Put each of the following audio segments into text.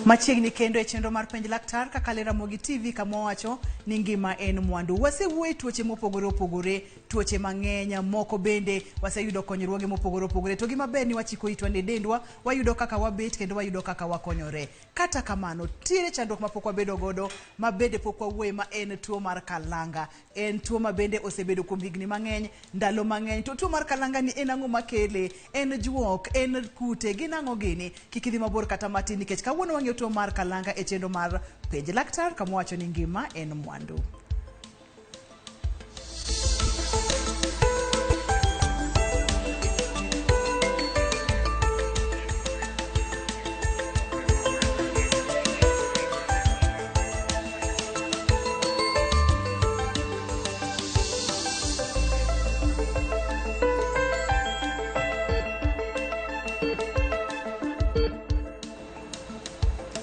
Machiegni kendo e chenro mar Penj Laktar kaka Ramogi TV kama wawacho ni ngima en mwandu. Wasewuoye tuoche mopogore opogore, tuoche mang'eny, moko bende waseyudo konyruoge mopogore opogore. To gima ber ni wachiko itwa ne dendwa, wayudo kaka wabet kendo wayudo kaka wakonyore. Kata kamano, tiere chandruok mapok wabedo godo ma bende pok wawuoye ma en tuo mar kalanga. En tuo ma bende osebedo kuom higni mang'eny, ndalo mang'eny. To tuo mar kalanga ni en ang'o makele? En juok, en kute, gin ang'o gini? Kik idhi mabor kata matin nikech kawuono wang'iyo tuo mar kalanga e chenro mar Penj Laktar kama wacho ni ngima en mwandu.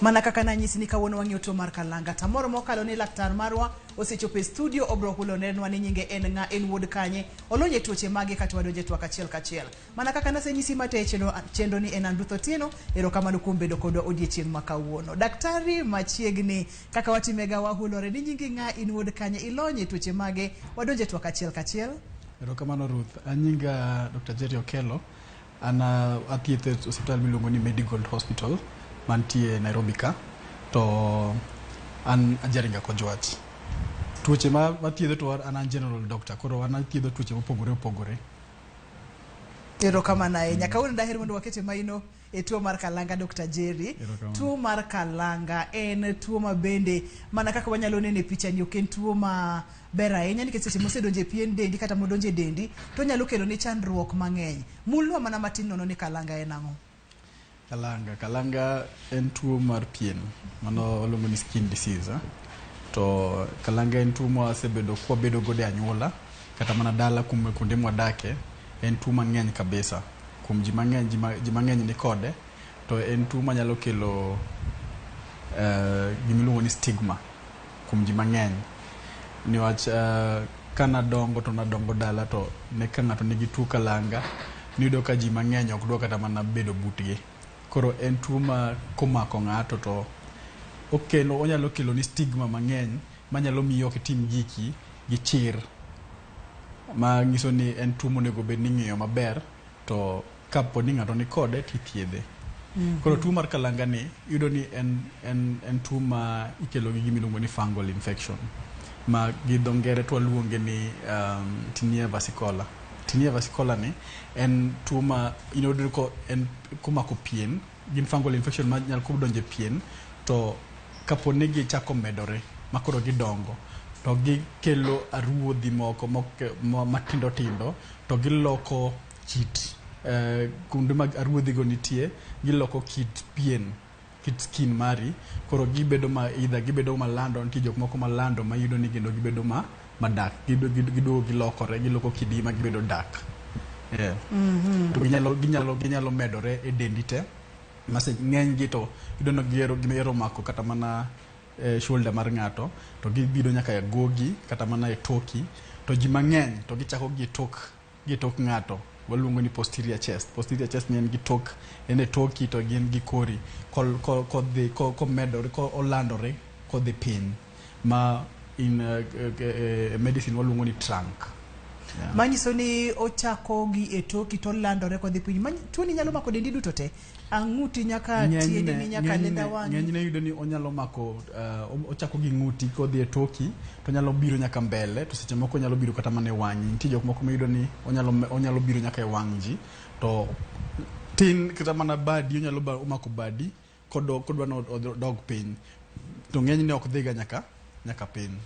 Mana kaka nanyisi ni kawuono wang'iyo tuo mar kalanga. Tamoro mokalo ni laktar marwa osechopo e studio obro hulo nenwa ni nyinge en ng'a, en wuod kanye, olony e tuoche mage kata wadonje twak achiel kachiel. Mana kaka nasenyisi mate e chenro, chenro ni en an Ruth Otieno, erokamano kuom bedo kodwa odiechieng' ma kawuono. Daktari machiegni kaka watimega wahulore ni nyingi ng'a, in wuod kanye, ilony e tuoche mage, wadonje twak achiel kachiel. Erokamano Ruth. Anyinga Dr. Jerry Okello. An athieth e osiptal miluongo ni Medigold Hospital mantie Nairobi ka. To an ajaringa Kojwach. Tuoche ma mathiedho to an an general doctor, koro an athiedho tuoche mopogore opogore. Erokamano ahinya. Kawuono daher mondo wakete maino e tuo mar kalanga Dr. Jerry. Erokamano. Tuo mar kalanga en tuo ma bende mana kaka wanyalo neno e picha ni ok en tuo ma ber ahinya nikech seche mosedonjo e pien dendi kata modonjo e dendi to onyalo kelo ni chandruok mang'eny. Mulnwa mana matin nono ni kalanga en ang'o? Kalanga, kalanga en tuo mar pien, mano waluongo ni skin disease. Eh? To kalanga en tuo mwasebedo kwabedo godo e anyuola, kata mana dala kuma kuonde mwadake, en tuo mang'eny kabisa. Kuom ji mang'eny, ji mang'eny ni kode, to en tuo manyalo kelo gimiluongo ni stigma kuom ji mang'eny. Niwach kanadongo to nadongo dala to ne ka ng'ato nigi tuo kalanga, niyudo ka ji mang'eny ok dwa kata mana bedo butgi. Koro en tuo ma komako ng'ato to okelo onyalo kelo ni stigma mang'eny manyalo miyi ok itim giki gi chir. Ma nyiso ni en tuo monego bed ni ing'iyo maber to kapo ni ng'ato nikode to ithiedhe. Koro tuo mar kalanga ni iyudo ni en tuo ma ikelo gi gima iluongo ni fungal infection ma gi dho ngere to waluonge ni tinea versicolor. Tinea versicolor ni en tuo ma iyudo ko en komako pien, gin fungal infection ma nyalo kodonjo e pien to kapo ni gichako medore ma koro gidongo to gikelo aruodhi moko matindo tindo to giloko kit kuonde mag aruodhi go nitie, giloko kit pien, kit skin mari, koro gibedo ma either gibedo malando, nitie jok moko malando ma iyudo ni kendo gibedo ma dark, giduogo gilokore, giloko kitgi ma gibedo dark. Yeah. To ginyalo medore e dendi te. Ng'eny gi to iyudo ni gihero mako kata mana shoulder mar ng'ato, to gibiro nyaka e gogi kata mana e toki, to ji mang'eny to gichako gi tok ng'ato, waluongo ni posterior chest. Posterior chest ni en gi tok, en e toki to gin gi kori kodhi komedore kolandore kodhi piny ma in medicine waluongo ni trunk. Yeah. Manyiso ni ochako gi e toki to landore kodhi piny. Tuo ni nyalo mako dendi duto te? Ang'uti nyaka tiendeni nyaka lenda wang'i. Ng'enyne iyudo ni onyalo mako ochako gi ng'uti kodhi e toki to onyalo biro nyaka mbele to seche moko onyalo biro kata mana e wang'i. Nitie jok moko miyudo ni onyalo biro nyaka e wang' ji to tin kata mana badi onyalo mako badi kodwa ni odog piny to ng'enyne ok dhiga nyaka piny.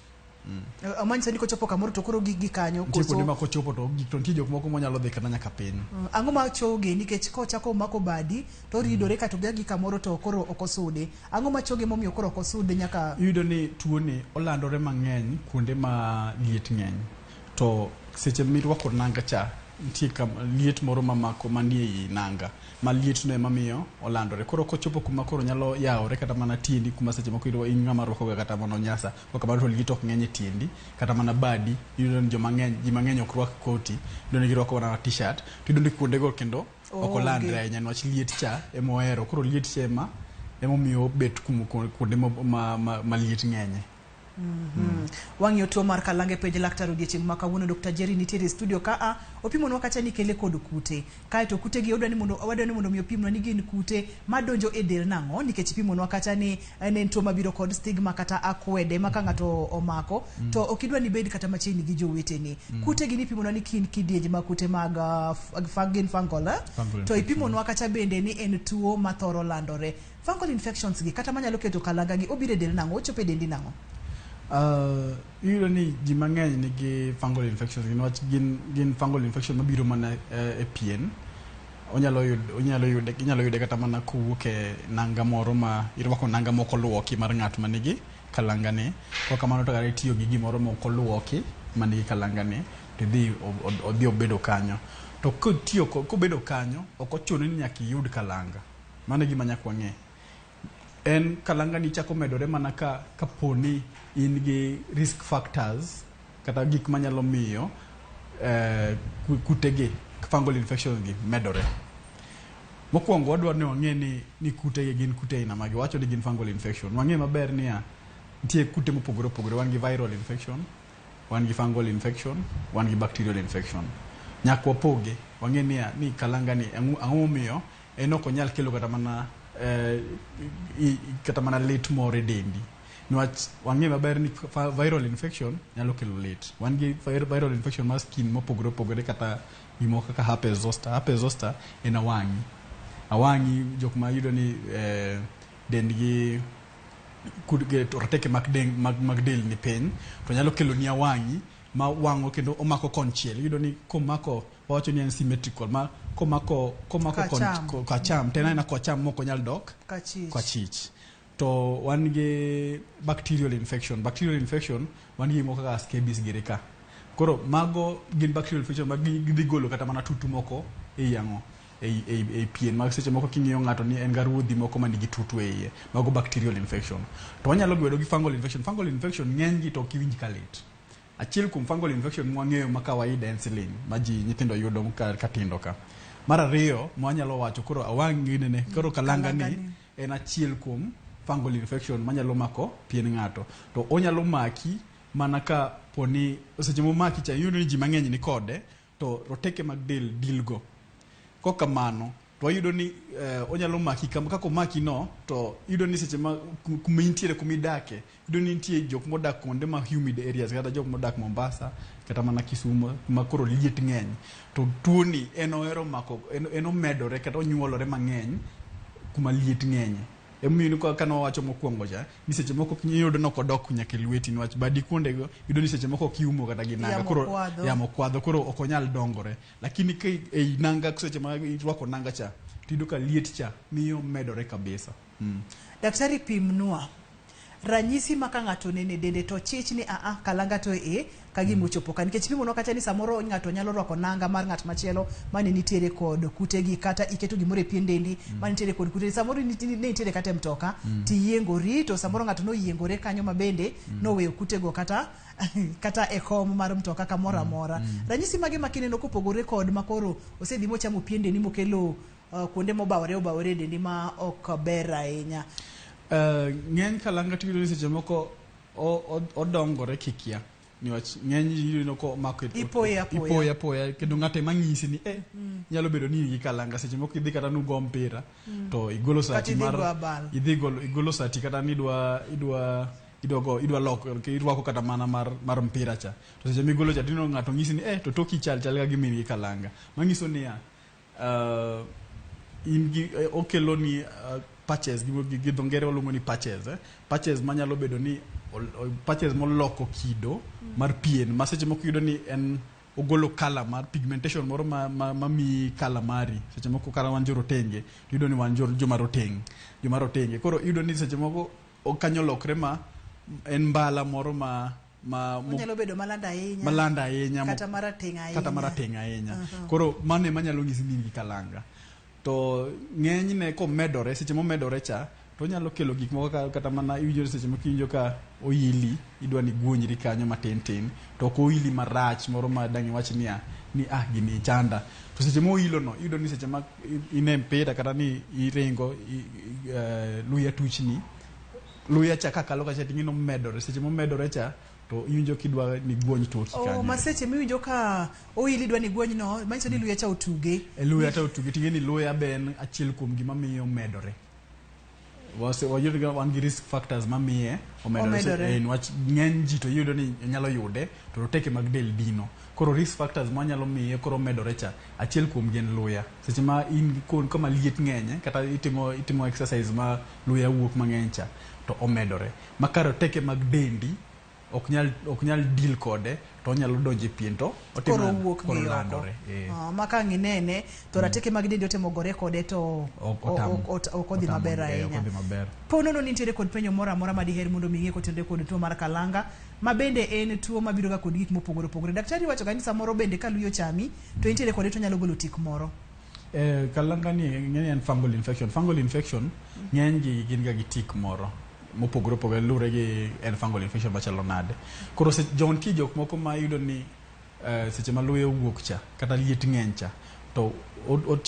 Manyiso ni kochopo kamoro to koro gik gi kanyo. Nitie kuonde ma kochopo to ogik to nitie jok moko monyalo dhi kata nyaka piny. Ang'o ma choge nikech kochako mako badi to oridore kato gi kamoro to koro ok osude. Ang'o ma choge momiyo koro ok osude nyaka Iyudo ni tuo ni olandore mang'eny kuonde ma liet ng'eny. To seche mirwako nanga cha nitie liet moro mamako manie ei nanga ma liet no ema miyo olandore. Koro kochopo kuma koro nyalo yawore kata mana tiendi kuma seche moko iyudo in ng'ama rwako ga kata mana onyasa, kamano to liet ok ng'eny e tiendi kata mana badi iyudo ni ji mang'eny ok rwak koti, iyudo ni girwako mana t-shirt to iyudo ni kuonde go kendo ok olandre ahinya niwach liet cha ema ohero. Koro liet cha ema Emomiyo obet kuonde ma liet ng'enye. Wang'iyo tuo mar kalanga e penj laktar odiechieng' ma kawuono. Dr. Jerry nitiere e studio ka a opimonwa kacha ni kele kod kute. Kaeto kute gi wadwa ni mondo mi opimnwa ni gin kute madonjo e del nang'o, nikech ipimonwa kacha ni en en tuo mabiro kod stigma kata akwede ma ka ng'ato omako to ok idwa ni ibed kata machiegni gi joweteni. Kute gi nipimonwa ni gin kidienje mag kute mag gin fungal, eh? Fungal To infections. ipimonwa kacha bende ni en tuo mathoro landore. Fungal infections gi kata manyalo keto kalanga gi obiro e del nang'o, ochopo e dendi nang'o? Iyudo ni ji mang'eny nigi fungal infections niwach gin fungal infection mabiro mana e pien. Onyalo yud, onyalo yude, inyalo yude kata mana kowuok e nanga moro ma irwako nanga mok oluoki mar ng'at ma nigi kalanga ni. Kok kamano to kata itiyo gi gimoro mok oluoki manigi kalanga ni to idhi odhi obedo kanyo. To kotiyo kobedo kanyo ok ochuno ni nyaka iyud kalanga. Mano e gima nyaka wang'e. En kalanga ni chako medore mana ka kaponi in gi risk factors kata gik manyalo miyo kutegi fungal infections gi medore. Mokwongo wadwaro ni wang'e ni kutegi gin kute aina mage. Wacho ni gin fungal infection. Wang'e maber niya, nitie kute mopogore opogore. Wan gi viral infection, wan gi fungal infection, wan gi bacterial infection. Nyaka wapoge. Wang'e niya, ni kalanga ni ang'o momiyo en ok onyal kelo kata mana kata mana lit moro e dendi. Niwach wang'e maber ni viral infection nyalo kelo lit. Wan gi viral infection mar skin mopogore opogore kata gimoko kaka herpes zoster. Herpes zoster en awang'i. Awang'i jok ma yudo ni dendgi roteke mag del ni piny to nyalo kelo ni awang'i ma wang'o kendo omako konchiel. Iyudo ni komako wawacho ni en symmetrical ma komako Kacham. Kacham to en aena kocham mok onyal dok Kachich. Kachich. To wan gi bacterial infection. Bacterial infection wan gi gimoko kaka scabies giri ka. Koro mago gin bacterial infection ma gidhi golo kata mana tutu moko ei ang'o ei pien ma seche moko king'iyo ng'ato ni en ga ruodhi moko manigi tutu e iye. Mago bacterial infection. To wanyalo bedo gi fungal infection. Fungal infection ng'eny gi to ok iwinj ka lit. Achiel kuom fungal infection mwang'eyo ma kawaida en siling ma ji nyithindo yudo ka tindo ka. Mar ariyo mwanyalo wacho koro awang' ginene koro kalanga ni en achiel kuom fungal infection manyalo mako pien ng'ato. To onyalo maki mana ka poni seche momaki cha iyudo ni ji mang'eny ni kode to roteke mag del deal go. Kok kamano to wayudo ni onyalo maki kaka omaki no to iyudo ni seche ma kuma intiere kuma idake iyudo ni nitie jok modak kuonde ma humid areas kata jok modak Mombasa kata mana Kisumu ma koro liet ng'eny to tuoni en ohero mako en omedore kata onyuolore mang'eny kuma liet ng'enye. Emomiyo kaka nawacho mokwongo cha ni seche moko iyudo ni ok odok nyaka e lweti niwach badi kuondego iyudo ni seche moko ok iumo kata gi nanga Yamo koro kwadho. yamo kwadho koro ok onyal dongore. Lakini ka ei nanga seche ma irwako nanga cha tiyudo ka liet cha miyo medore kabisa. Daktari pimnwa ranyisi ma ka ng'ato oneno e dende to chich ni aa kalanga to e ka gima ochopo ka, nikech pimonwa kacha ni samoro ng'ato nyalo rwako nanga mar ng'at machielo mane nitiere kod kutegi kata iketo gimoro e pien dendi mane nitiere kod kutegi, samoro ne nitiere kata e mtoka tiyiengori to samoro ng'ato noyiengore kanyo ma bende noweyo kutego kata e kom mar mtoka kamoro amora. Ranyisi mage ma kineno kopogore kod makoro osedhi mochamo pien dendi mokelo kuonde mobawore obawore e dendi ma ok ber ahinya? Ng'eny kalanga tiyudo ni seche moko odongore kikia niwach ng'eny iyudo komako Ipoye apoya. Ipoye apoya kendo ng'ato ema ng'isi ni nyalo bedo ni in gi kalanga seche moko idhi kata nugo mpira to igolo Kata sati idhi mar go abal. idhi golo igolo sati kata ni idwa loko irwako kata mana mar mpira cha to seche migolo cha tineno ng'ato ng'isi ni to toki chal chal ka gima in gi kalanga manyiso niya in gi okelo ni patches gi dho ngere waluongo ni patches Patches manyalo bedo ni patches moloko kido mar pien ma seche moko iyudo ni en ogolo color mar pigmentation moro ma miyi color mari seche moko kata wan jorotenge iyudo ni wan joma roteng joma rotenge koro iyudo ni seche moko kanyo lokre ma en mbala moro ma onyalo bedo malanda ahinya malanda ahinya kata marateng' ahinya kata marateng' ahinya. Koro mano ema nyalo nyisi ni in gi kalanga to ng'enyne komedore seche momedore cha to onyalo kelo gik moko kata mana iwinjo seche moko iwinjo ka oili idwa ni guonyri kanyo matin tin to ok oili marach moro ma dang' iwach niya ni ah gini chanda. To seche moilo no iyudo ni seche ma in e mpira kata ni iringo luya tuchni, luya cha kakalo kacha ting'e nomedore. Seche momedore cha to iwinjo kidwa ni guony toki kanyo. Ma seche miwinjo ka oili dwa ni guony no, manyiso ni luya cha otuge. E luya cha otuge, ting'e ni luya be en achiel kuom gima miyo omedore. Wayudo ga wan gi risk factors mamiye omedore. Niwach ng'eny ji to iyudo ni nyalo yude to roteke mag del dino. Koro risk factors manyalo miye koro omedore cha, achiel kuom gi en luya. Seche ma in kama liet ng'enye kata itimo exercise ma luya wuok mang'eny cha to omedore. Ma ka roteke mag dendi ok nyal deal kode to onyalo donjo e pien to koro wuok gi oko. Ma ka ng'inene to rateke mag dendi otemo gore kode to ok odhi maber ahinya. Po nono nitiere kod penjo moro amora madiher mondo mi ing'e kotenore kod tuo mar kalanga, ma bende en tuo mabiro ga kod gik mopogore opogore. Daktari wacho ga ni samoro bende ka luyo chami to intiere kode to nyalo golo tik moro. Kalanga ni ng'eny en fungal infection. Fungal infection ng'eny gi gin ga gi tik moro mopogore opogore luwore gi en fungal infection machalo nade. Koro nitie jok moko ma iyudo ni seche ma luya owuok cha kata liet ng'eny cha to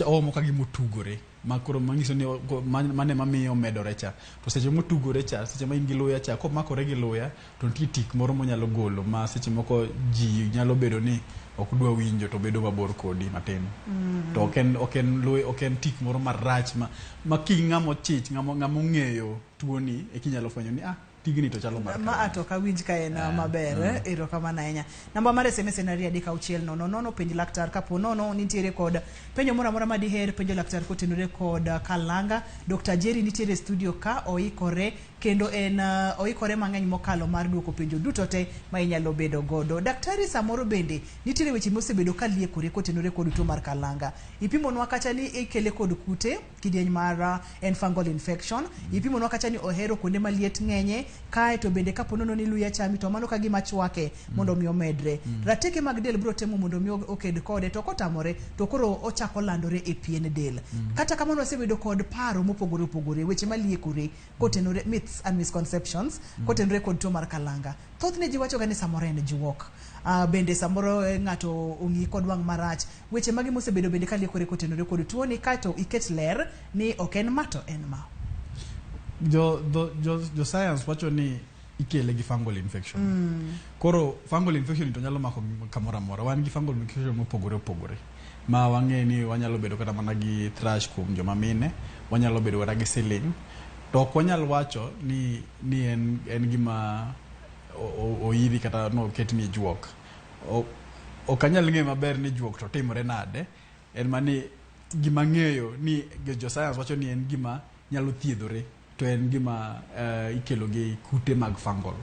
oomo ka gima otugore ma koro manyiso ni mane mamiyo omedore cha. To seche motugore cha, seche ma in gi luya cha komakore gi luya to nitie tik moro monyalo golo ma seche moko ji nyalo bedo ni ok dwa winjo to bedo mabor kodi matin. To ok en tik moro marach ma king'amo chich ng'ama ong'eyo tuoni e kinyalo fwenyo ni ah tigni to chalo mar ma to ka winj ka en maber. Erokamano ahinya. Namba mar SMS en 23600. Penj laktar kapo nono nitiere kod penjo moro amora madiher penjo laktar kotenore kod kalanga. Dr. Jerry nitiere e studio ka oikore kendo en oikore mang'eny mokalo mar duoko penjo duto te ma inyalo bedo godo. Daktari, samoro bende nitiere weche mosebedo ka liekore kotenore kod tuo mar kalanga. Ipimonwa kacha ni ikele kod kute kidieny mar en fungal infection. Ipimonwa kacha ni ohero kuonde ma liet ng'enye, kae to bende kapo nono ni luya chami to mano ka gima chwake mondo mi omedre. Rateke mag del biro temo mondo mi oked kode, to kotamore to koro ochako landore e pien del. Kata kamano wasebedo kod paro mopogore opogore, weche maliekore kotenore myths and misconceptions kotenore kod tuo mar kalanga. Thothne ji wacho ga ni samoro en juok. Bende samoro ng'ato ong'i kod wang' marach. Weche magi mosebedo bende kaliekore kotenore kod tuoni, kaeto iket ler ni ok en ma to en ma. Jo science wacho ni ikele gi fungal infection. Koro fungal infection to nyalo mako kamoro amora. Wan gi fungal infection mopogore opogore ma wang'e ni wanyalo bedo kata mana gi thrush kuom joma mine, wanyalo bedo kata gi siling', to ok wanyal wacho ni en gima oiri kata no ketni juok. Ok anyal ng'eyo maber ni juok to timore nade, en mani gima ng'eyo ni jo science wacho ni en gima nyalo thiedhore to en gima ikelo gi kute mag fungal.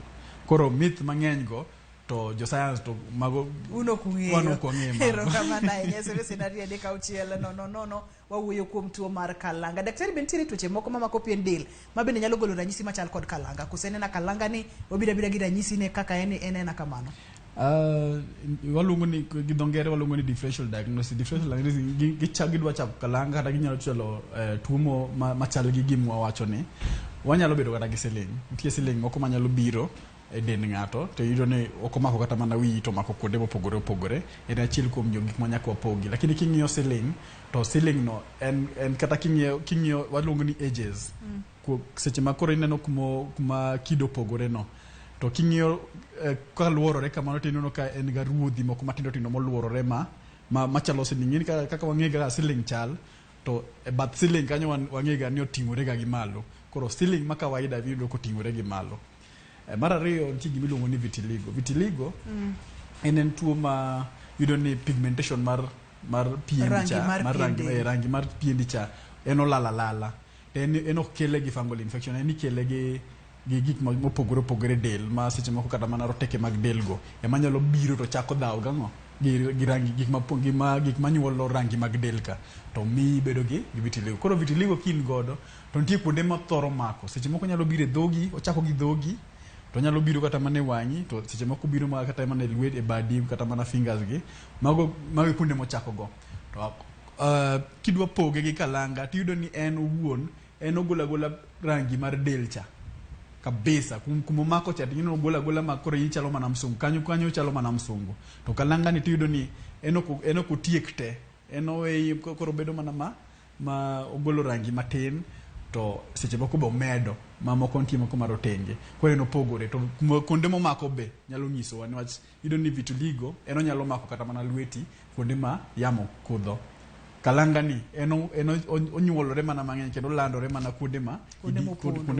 Koro myth mang'eny go to jo science to mago un ok ung'eyo. Wan ok wang'eyo mago. Erokamano ahinya. SMS en 23600. Wawuoyo kuom tuo mar kalanga. Daktari, be nitiere tuoche moko mamako pien del ma bende nyalo golo ranyisi machal kod kalanga? Koso en ena kalanga ni obiro abira gi ranyisi ne kaka en ena kamano? Waluongo ni gi dho ngere waluongo ni differential diagnosis. Differential diagnosis gidwa chako kalanga kata ginyalo chalo tuo machal gi gima wawacho ni. Wanyalo bedo kata gi siling'. Nitie siling' moko manyalo biro e dend ng'ato to iyudo ni ok omako kata mana wiyi to omako kuonde mopogore opogore. En achiel kuom gik ma nyaka wapogi. Lakini king'iyo siling' to siling' no en kata king'iyo waluongo ni ages. Seche ma koro ineno kuma kido opogore no to king'iyo kaluorore kamano to ineno ka en ga ruodhi moko matindo tindo moluorore ma machalo siling'. Kaka wang'e ga siling' chal to e bath siling' kanyo wang'e ga ni oting'ore ga gi malo. Koro siling' ma kawaida iyudo koting'ore gi malo. Mar ariyo nitie gima iluongo ni vitiligo. Vitiligo en tuo ma yudo ni pigmentation mar pien cha, mar rangi mar pien cha en olala lala. En ok kele gi fungal infection, en ikele gi gik mopogore opogore del ma seche moko kata mana roteke mag del go ema nyalo biro to chako dhaw gang'o gi rangi gik manyuolo rangi mag del ka to mi bedo gi vitiligo. Koro vitiligo kin godo to nitie kuonde ma thoro mako. Seche moko nyalo biro e dhogi, ochako gi dhogi to nyalo biro kata mana e wang'i, to seche moko biro kata mana e lwet, e badi, kata mana fingers gi. Mago kuonde mochako go. To kidwa poge gi kalanga tiyudo ni en owuon en ogolo agola rangi mar del cha kabisa. Kuma omako cha tineno ogolo agola ma koro ichalo mana msungu. Kanyo chalo mana msungu. To kalanga ni tiyudo ni En ok otiek te. En oweyi koro bedo mana ma ogolo rangi matin to seche moko be omedo mamoko nitie moko marotenge. Koro en opogore to kuonde momako be nyalo nyisowa niwach iyudo ni vitiligo en onyalo mako kata mana lweti kuonde ma yamo kudho. Kalanga ni en onyuolore mana mang'eny kendo olandore mana kuonde ma kuonde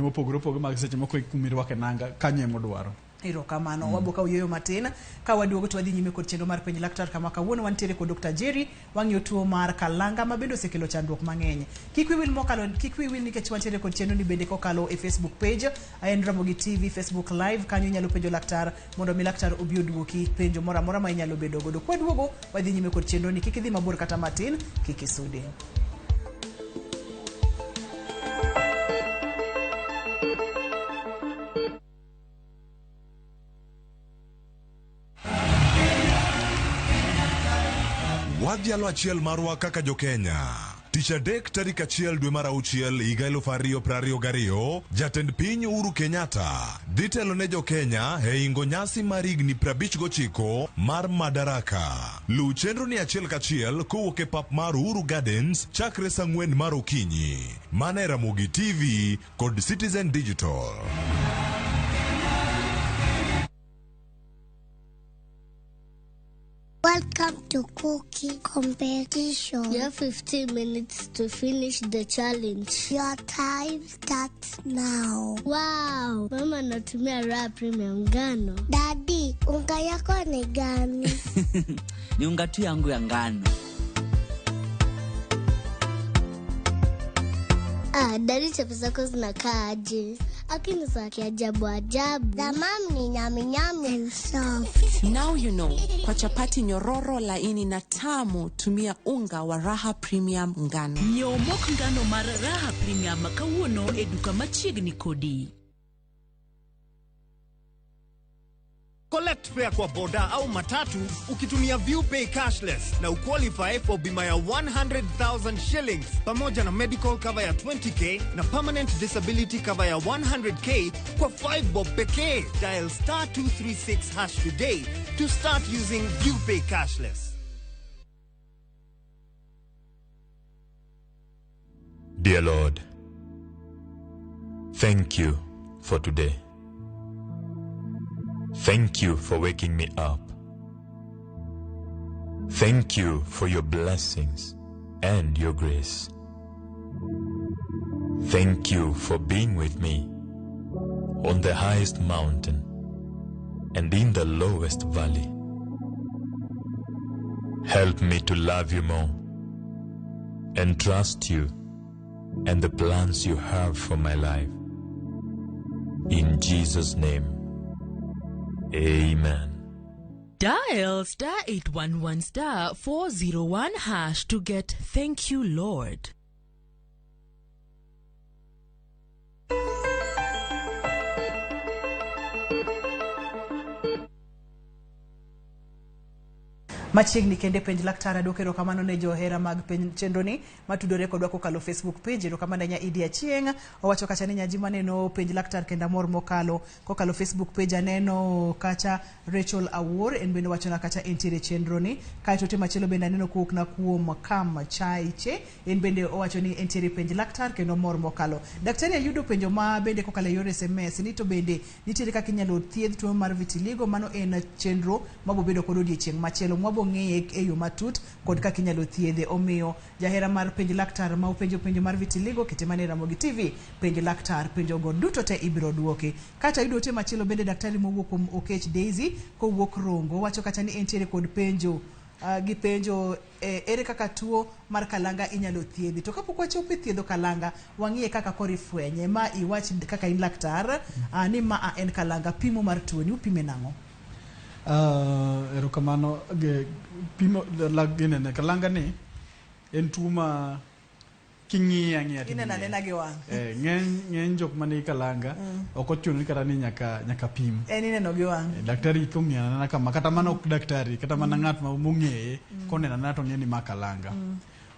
mopogore opogore mag seche moko kumirwake nanga kanyo emodwaro. Erokamano. Wabo ka oyueyo matin ka waduogo to wadhi nyime kod chenro mar Penj Laktar kama kawuono wantiere kod Dr. Jerry wang'iyo tuo mar kalanga ma bende osekelo chandruok mang'eny. Kik wiyi wil nikech wantiere kod chenro ni bende kokalo e Facebook page en Ramogi TV Facebook Live kanyo inyalo penjo laktar mondo mi laktar obi oduoki penjo moro amora ma inyalo bedo godo. Kwaduogo wadhi nyime kod chenro ni kik idhi mabor kata matin, kik isude. Wadhialo achiel marwa kaka jo-Kenya. Tich adek tarik 1 dwe mar 6 higa 2022, jatend piny Uhuru Kenyatta dhi telo ne jo-Kenya e ingo nyasi mar higni 59 mar Madaraka. Luw chenro ni achiel kachiel kowuok e pap mar Uhuru Gardens chakre saa 4 mar okinyi. Mana e Ramogi TV kod Citizen Digital. Welcome to cooking competition. You have 15 minutes to finish the challenge. Your time starts now. Wow, mama anatumia Raha Premium ngano. Daddy, unga yako ni gani? Ni unga tu yangu ya ngano. Ah, daddy, chapo zako zinakaa aje? Akini za kiajabu ajabu. The mom ni nyami nyami and soft. Now you know. Kwa chapati nyororo laini na tamu, tumia unga wa Raha Premium ngano. Nyiew mok ngano mar Raha Premium kawuono e duka machiegni kodi. Collect fare kwa boda au matatu ukitumia ViewPay cashless na uqualify for bima ya 100,000 shillings pamoja na medical cover ya 20k na permanent disability cover ya 100k kwa 5 bob pekee. Dial star 236 hash today to start using ViewPay cashless. Dear Lord, thank you for today. Thank you for waking me up. Thank you for your blessings and your grace. Thank you for being with me on the highest mountain and in the lowest valley. Help me to love you more and trust you and the plans you have for my life. In Jesus' name, amen. Dial star 811 star 401 hash to get Thank You Lord. Machiegni kende Penj Laktar aduoko erokamano ne johera mag penj chenroni matudore kodwa kokalo Facebook page. Erokamano ahinya Idi Achieng' owacho kacha ni nyaji maneno Penj Laktar kendo amor mokalo kokalo Facebook page. Aneno kacha Rachel Awuor en bende wachona kacha entiere chenroni. Kaeto ote machielo bende aneno kowuok na kuom Kam Chaiche en bende owacho ni entiere Penj Laktar kendo mor mokalo. Daktari ayudo penjo ma bende kokalo e yor SMS ni to bende nitiere kaka inyalo thiedh tuo mar vitiligo. Mano en chenro mabobedo kod odiechieng' machielo mwabo ng'iye e yo matut kod kaka inyalo thiedhe. Omiyo jahera mar Penj Laktar ma openjo penjo mar vitiligo kete mana e Ramogi TV Penj Laktar, penjo go duto te ibiro duoki. Kata ayudo ote machielo bende daktari mowuok kuom Okech Daisy kowuok Rongo wacho kacha ni entiere kod penjo gi penjo ere kaka tuo mar kalanga inyalo thiedhi. To kapok wachopo e thiedho kalanga, wang'iye kaka koro ifwenye. Ma iwach kaka in laktar ni ma en kalanga, pimo mar tuoni upime nang'o? Erokamano. Pimo ginene kalanga ni en tuo ma king'iye ang'iya to Ineno anena gi wang'. Ng'eny jok manigi kalanga ok ochuno ni kata ni nyaka pim. En ineno gi wang'. Daktari kong'iyo anena kama, kata mana ok daktari, kata mana ng'at ma mong'eye koneno anena to ng'e ni ma kalanga.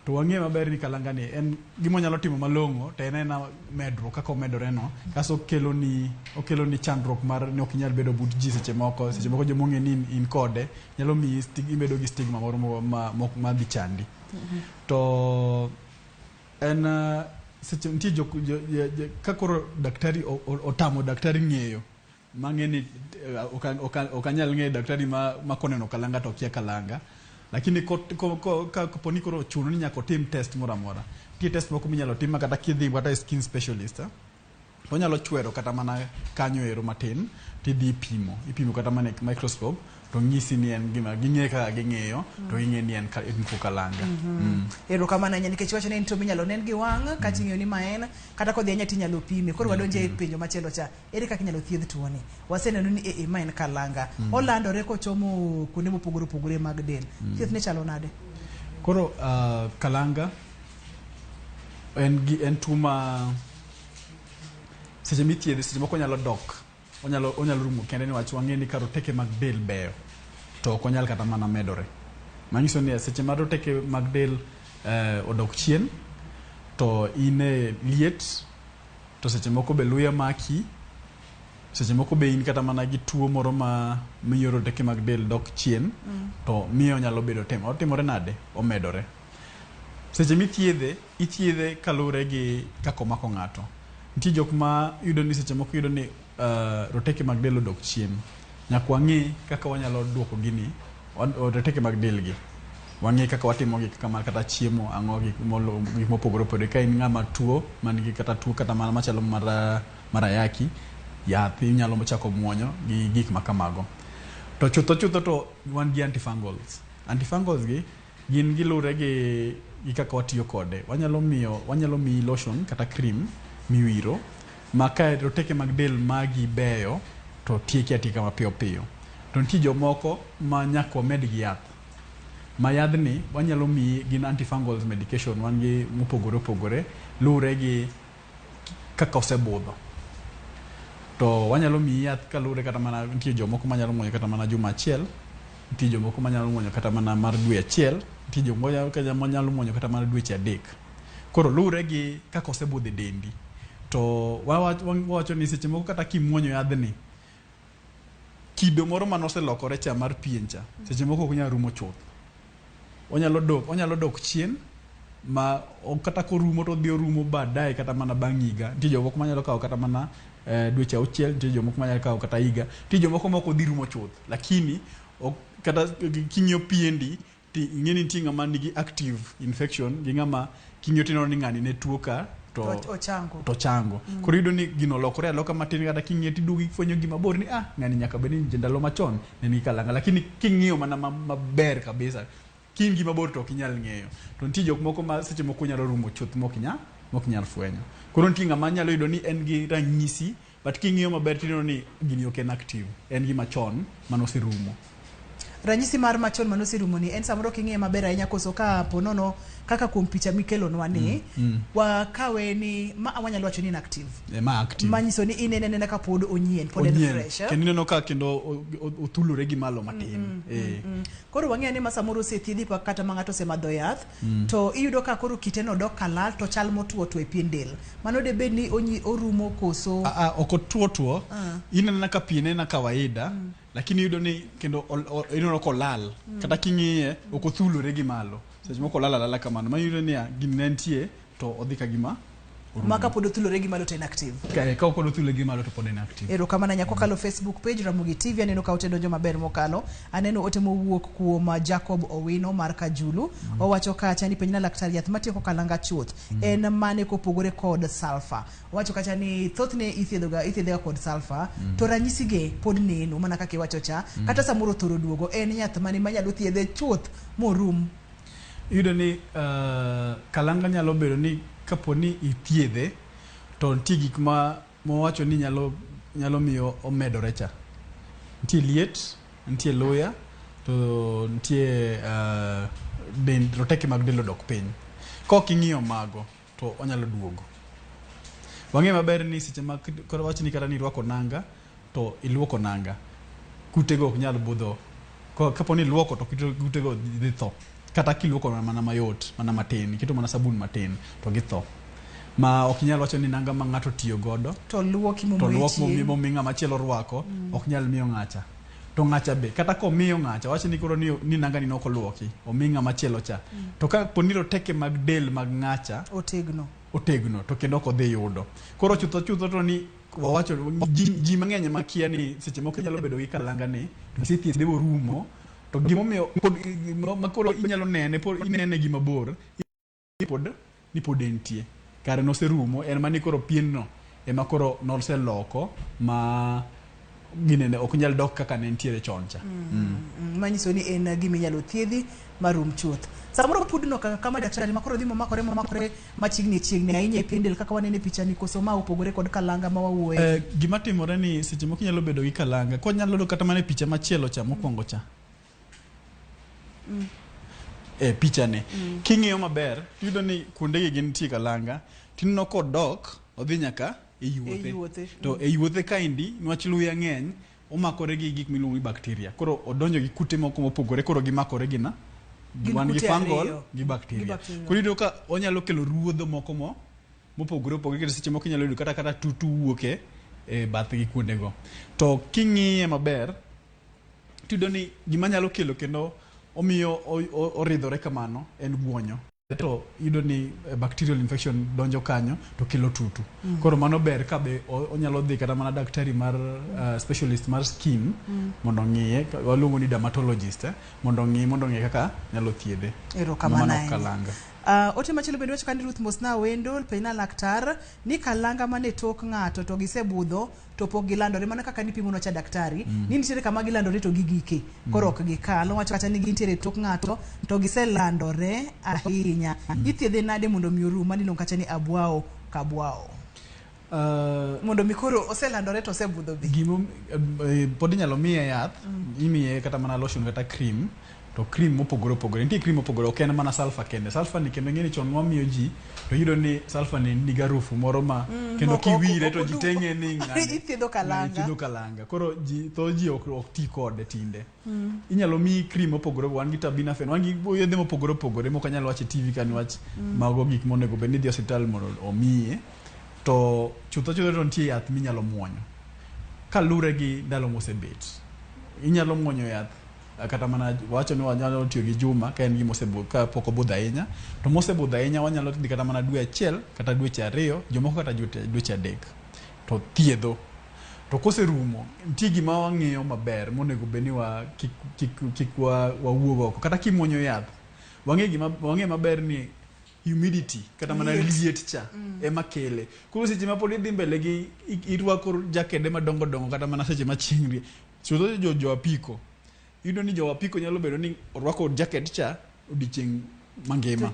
To wang'e maber ni kalanga ni en gima onyalo timo malong'o to en ena medruok kaka omedore no kaso okelo ni okelo ni chandruok mar ni ok inyal bedo but ji seche moko seche moko joma ong'e ni in, in kode nyalo miyi ibedo gi stigma moro ma, ma, ma dhi chandi. To en seche nitie jok jo, jo, jo, ka koro daktari otamo daktari ng'eyo mang'e ni ok anyal ng'eyo daktari ma, ma koneno kalanga to okia kalanga lakini ko, ka kapo ni koro ochuno ni nyaka otim test moro amora nitie test moko minyalo tim ma kata kidhi kata e skin specialist to onyalo chwero kata mana kanyo ero matin tidhi ipimo ipimo kata mana e microscope to ng'isi ni en gima ging'e kaka ging'iyo to ging'e ni en en tuo kalanga. Erokamano ahinya nikech iwacho ni en tuo minyalo nen gi wang' kata ing'eyo ni ma en kata kodhi ahinya tinyalo pime. Koro wadonje e penjo machielo cha. Ere kaka inyalo thiedh tuoni? Waseneno ni ee ma en kalanga. Olandore kochomo kuonde mopogore opogore mag del. Thieth ne chalo nade? Koro kalanga en gi en tuo ma seche mithiedhe seche moko onyalo dok onyalo onyalo rumo kende niwach wang'e ni ka roteke mag del beyo to ok onyal kata mana medore. Manyiso ni seche ma roteke mag del odok chien to in e liet to seche moko be luya maki seche moko be in kata mana gi tuo moro ma miyo roteke mag del dok chien to miyo onyalo bedo timo otimore nade omedore. Seche mithiedhe ithiedhe kaluwore gi kaka omako ng'ato. Nitie jok ma yudo ni seche moko yudo ni roteke mag del odok chien. Nyaka wang'i kaka wanyalo duoko gini roteke mag del gi. Wang'i kaka watimo gi kaka kata chiemo ang'o gik mopogore opogore. Ka in ng'ama tuo man gi kata tuo kata mana machalo mar ayaki, yath inyalo chako muonyo gi gik ma kamago. To chutho chutho to wan gi antifungals. Antifungals gi gin gilure gi kaka watiyo kode. Wanyalo miyo wanyalo miyi lotion kata cream miwiro ma ka roteke mag del magi beyo to tieki atieka mapiyo piyo. To nitie jomoko ma nyaka wamed gi yath. Ma yadhni wanyalo miyi gin antifungals medication wan gi mopogore opogore luwore gi kaka osebudho. To wanyalo miyi yath kaluwore kata mana nitie jomoko manyalo muonyo kata mana juma achiel, nitie jomoko manyalo muonyo kata mana mar dwe achiel, nitie jomoko manyalo muonyo kata mana dweche adek. Koro luwore gi kaka osebudho e dendi. To wawacho ni seche moko kata kimuonyo yadhni, kido moro manoselokore cha mar pien cha, seche moko ok nyal rumo chuth. Onyalo dok chien ma kata korumo to odhi orumo baadaye kata mana bang' higa. Nitie jomoko manyalo kawo kata mana dweche auchiel, nitie jomoko manyalo kawo kata higa, nitie jomoko ma ok odhi rumo chuth. Lakini kata king'iyo piendi ti ing'e ni nitie ng'ama nigi active infection gi ng'ama king'iyo tineno ni ng'ani ne tuo ka to ochango. To chango. Koro iyudo ni gino olokore aloka matin kata king'iyo tiduogo ifwenyo gima bor ni ng'ani nyaka bed ni ndalo machon ne nigi kalanga. Lakini king'iyo mana maber kabisa kin gima bor to ok inyal ng'eyo. To nitie jok moko ma seche moko nyalo rumo chuth mok inyal fwenyo. Koro nitie ng'ama nyalo yudo ni en gi ranyisi but king'iyo maber tineno ni gini ok en active, en gima chon manoserumo. Ranyisi mar machon manoserumo ni en samoro king'iye maber ahinya koso ka ponono kaka kuom picha mikelonwa ni wakawe ni ma wanyalo wacho ni en active. Ma active. Manyiso ni inene anena ka pod onyien, pod en fresh. Kendo ineno ka kendo othulore gi malo matin. Koro wang'eyo ni ma samoro osethiedhi pa kata ma ng'ato osemadho yath to iyudo ka koro kiteno dok kalal to chal motuo tuo e pien del. Mano debed ni orumo koso? Ok otuo tuo. Ineno ka piene na kawaida. Lakini iyudo ni kendo ineno kolal. Kata king'iye ok othulore gi malo. Seche moko olal alala kamano. Ma iyudo niya gini ne nitie to odhi ka gima orumo. Ma kapod othulore gi malo to en active. Ka ok othulore gi malo to pod en active. Erokamano ahinya kokalo Facebook page Ramogi TV aneno ka ote donjo maber mokalo. Aneno ote mowuok kuom Jacob Owino mar Kajulu. Owacho kacha ni penjna laktar yath matieko kalanga chuth. En mane kopogore kod sulfur. Owacho kacha ni thothne ithiedhoga kod sulfur to ranyisi ge pod neno mana kaka iwacho cha. Kata samoro thoro duogo en yath mane manyalo thiedhe chuth morum. Iyudo ni kalanga nyalo bedo ni kapo ni ithiedhe to nitie gik ma mowacho ni nyalo miyo omedore cha. Nitie liet, nitie luya, to nitie roteke mag del odok piny. Kok ing'iyo mago to onyalo duogo. Wang'eyo maber ni seche ma koro wach ni kata ni irwako nanga to iluoko nanga, kutego ok nyal budho. Kapo ni iluoko to kutego dhi tho. Kata kiluoko mana mayot, mana matin, iketo mana sabun matin to githo. Ma ok inyal wacho ni nanga ma ng'ato tiyo godo to luoki to momoye luok chieng'. momi ng'ama chielo rwako ok nyal miyo ng'acha. To ng'acha be kata komiyo ng'acha wach ni koro ni nanga ni nok oluoki omi ng'ama chielo cha. To ka poni roteke mag del mag ng'acha otegno otegno to kendo ok odhi yudo. Koro chutho chutho to ni wawacho ji mang'eny ema kia ni seche moko inyalo bedo gi kalanga ni to isethiedhe borumo to gimomiyo pod ma koro inyalo nene pod inene gi mabor pod ni pod entie kare noserumo en mani koro pienno ema koro noseloko ma ginene ok nyal dok kaka ne entiere chon cha. Manyiso ni en gima inyalo thiedhi marum chuth. Samoro pudno kaka kama daktari makoro dhi momakore momakore machiegni chiegni ahinya e pien del kaka waneno e pichani koso ma opogore kod kalanga ma wawuoye. Gima timore ni seche moko inyalo bedo gi kalanga konyalo yudo kata mana e picha machielo cha mokwongo cha. E picha ni king'iyo maber tiyudo ni kuondegi gin nitie kalanga tineno kodok odhi nyaka e yuothe. E yuothe. To e yuothe kaendi niwach luya ng'eny omakore gi gik miluongo ni bacteria. Koro odonjo gi kute moko mopogore koro gimakore gi na Gin wan gi kute fungal ariyo. gi bacteria. Gi bacteria. Koro iyudo ka onyalo kelo ruodho moko mo mopogore opogore kendo seche moko inyalo yudo kata tutu wuok e bathgi kuondego. To king'iye maber tiyudo ni gima nyalo kelo kendo omiyo oridhore kamano en guonyo. To iyudo ni bacterial infection donjo kanyo to kelo tutu. Koro mano ber ka be onyalo dhi kata mana daktari mar specialist mar skin mondo ong'iye, waluongo ni dermatologist mondo ong'i kaka nyalo thiedhe. Erokamano Mano ok ahinya. kalanga. Ote machielo bende wacho kani Ruth Mosna wendo penjna laktar ni kalanga mane tok ng'ato to gisebudho to pok gilandore mana kaka nipimo cha daktari ni nitiere kama gilandore to gigike koro ok gikal owacho kata ni gintiere tok ng'ato to giselandore ahinya ithiedhe nade mondo mi orum mano iluongo kata ni abwao kabwao mondo mi koro oselandore to osebudho be Gimo pod inyalo miye yath imiye kata mana lotion kata cream to cream mopogore opogore nitie cream mopogore ok en mana sulfur kende sulfur ni kendo ing'e ni chon wamiyo ji to iyudo ni sulfur ni nigi harufu moro ma kendo kiwire to ji teng'e ni ng'ani ithiedho kalanga ithiedho kalanga koro ji thoth ji ok ti kode tinde inyalo miyi cream mopogore wan gi terbinafine wan gi yedhe mopogore opogore mok anyal wacho e TV ka niwach mago gik monego bed ni idhi e osiptal mondo omiye to chutho chutho to nitie yath minyalo muonyo kalure gi ndalo mosebet inyalo muonyo yath kata mana wacho ni wanyalo tiyo gi juma ka en gima ka pok obudho ahinya to mosebudho ahinya wanyalo dhi kata mana dwe achiel kata dweche 2 jomoko kata dweche 3 to thiedho to koserumo nitie gima wang'iyo maber monego bed ni wa kik wawuog oko kata kimuonyo yath wang'e maber ni humidity kata mana liet cha ema kele koro seche ma pod idhi mbele gi irwako jakede madongo dongo kata mana seche ma chieng' rie chutho jo apiko iyudo ni jo apiko nyalo bedo ni orwako jacket cha odiochieng' mangima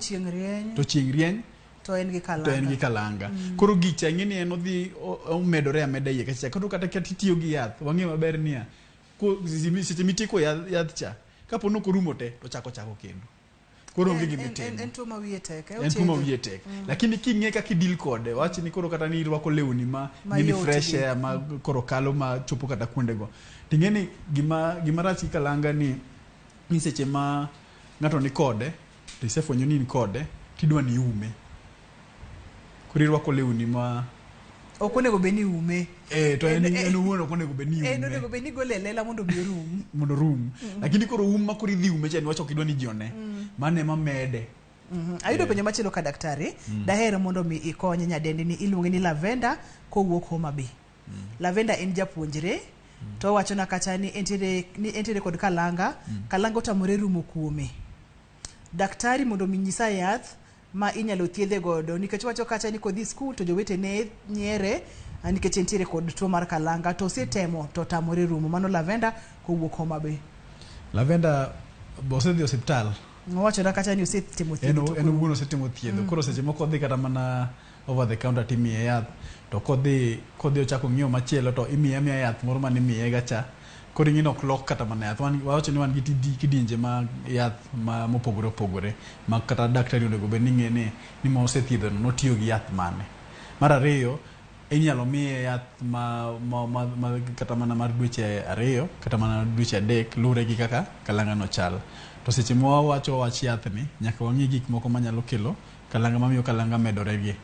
to chieng' rieny to en gi kalanga to en gi kalanga koro gicha ing'e ni en odhi omedore ameda iye kacha koro kata itiyo gi yath wang'eyo maber niya seche mitieko yath cha kapo ni ok orumo te to chako kendo koro onge gima itimo en tuo ma wiye tek en tuo ma wiye tek lakini king'e kaka idil kode wach ni koro kata ni irwako lewni ma nini fresh air ma koro kalo ma chopo kata kuondego ting'e ni gima rach gi kalanga ni seche ma ng'ato ni kode to isefwenyo ni in kode tidwa ni iume koro irwako lewni ma ok onego bed ni ume to en owuon ok onego bed ni ume en onego bed ni igole e lela mondo mi orum mondo orum lakini koro um ma koro idhi ume cha niwach ok idwa ni ji one mano ema mede Ayudo penjo machielo ka daktari daher mondo mi ikonye nyadendi ni iluonge ni Lavenda kowuok Homa Bay. Lavenda en japuonjre to owachona kata ni entiere kod kalanga kalanga otamore rumo kuome. Daktari mondo mi nyisa yath ma inyalo thiedhe godo nikech wacho kata ni kodhi skul to jowetene nyiere nikech entiere kod tuo mar kalanga to osetemo to otamore rumo. Mano Lavenda kowuok Homa Bay. Lavenda osedhi osiptal Owachona kata ni osetimo thiedho en owuon osetimo thiedho koro seche moko odhi kata mana over the counter timiye yath to kodhi ochako ng'iewo machielo to imiye amiya yath moro mane imiye ga cha koro ing'e ni ok lok kata mana yath wawacho ni wan gi kidienje mag yath ma mopogore opogore ma kata daktari onego bed ni ng'e ni mosethiedho no notiyo gi yath mane. Mar ariyo Inyalo miye yath ma, ma, ma, ma kata mana mar dweche 2 kata mana dweche 3 luwre gi kaka kalanga no chal. To seche ma wawacho wach yathni, nyaka wang'i gik moko manyalo kelo kalanga mamiyo kalanga medore gi.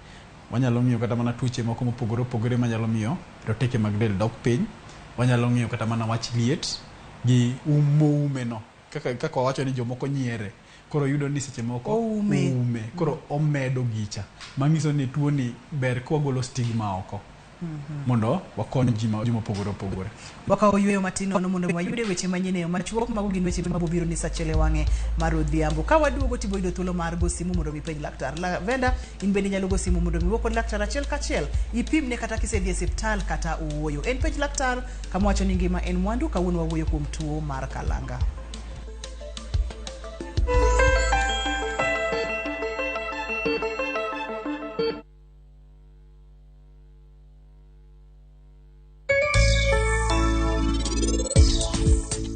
Wanyalo ng'iyo kata mana tuoche moko mopogore opogore manyalo miyo roteke mag del dok piny. Wanyalo ng'iyo kata mana wach liet gi um moume no. Kaka, kaka wawacho ni jomoko nyiere. Koro yudo ni seche moko Oume. oume. Koro omedo gicha. Manyiso ni tuo ni ber ka wagolo stigma oko. Mondo wakony ji ma- ji mopogore opogore. Wakawo yueyo matin nono mondo wayude weche manyien e yo machuok. Mago gin weche mabiro ni saa achiel e wang'e mar odhiambo. Ka waduogo tibo yudo thuolo mar go simu mondo mi ipenj laktar. Lavenda, in bende inyalo go simu mondo mi iwuo kod laktar achiel kachiel. Ipimne kata kisedhi e osiptal kata ooyo. En penj laktar kama wacho ni ngima en mwandu. Kawuono wawuoyo kuom tuo mar kalanga.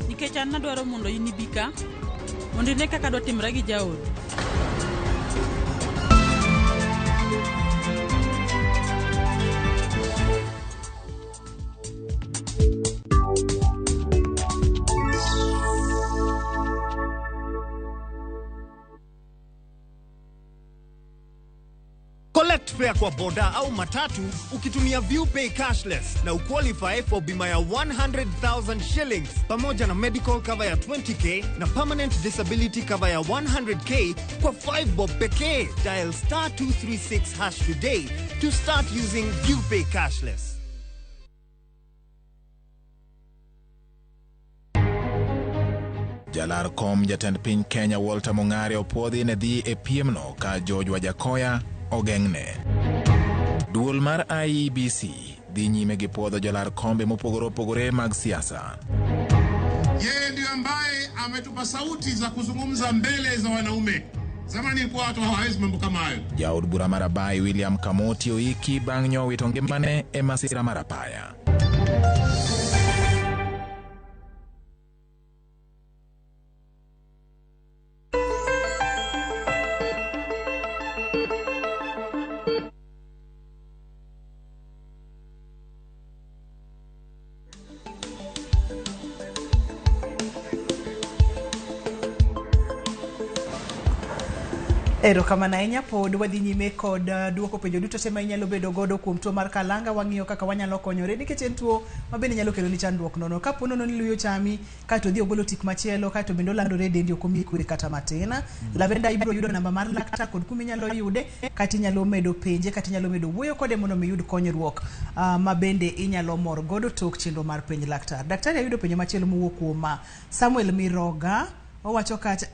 Nikech an nadwaro mondo in ibi ka mondo ine kaka dwa timra gi jaodi. Collect fare kwa boda au matatu ukitumia ViewPay cashless na uqualify for bima ya 100,000 shillings pamoja na medical cover ya 20k na permanent disability cover ya 100k kwa 5 bob pekee. Dial star 236 hash today to start using ViewPay cashless. Jalar kom jatend piny Kenya Walter Mong'are opuodhi ne dhi e piemno ka George Wajackoyah ogeng'ne. Duol mar IEBC dhi nyime gi puodho jolar kombe mopogore opogore mag siasa. Yeye ndiyo ambaye ametupa sauti za kuzungumza mbele za wanaume. Zamani ilikuwa watu hawawezi mambo kama hayo. Jaod bura mar Abai William Kamoti oiki bang' nyowito ngimane e masira mar apaya. Erokamano ahinya pod wadhi nyime kod duoko penjo duto te ma inyalo bedo godo kuom tuo mar kalanga. Wang'iyo kaka wanyalo konyore nikech en tuo ma bende nyalo keloni chandruok nono. Kapo nono ni luyo chami kaeto odhi ogolo tik machielo kaeto bende olandore e dendi ok omiyi kwe kata matin. Lavenda ibiro yudo namba mar laktar kod kuma inyalo yude kata inyalo medo penje kata inyalo medo wuoyo kode mondo mi iyud konyruok ma bende inyalo mor godo tok chenro mar penj laktar. Daktari ayudo penjo machielo mowuok kuom Samuel Miroga owacho kacha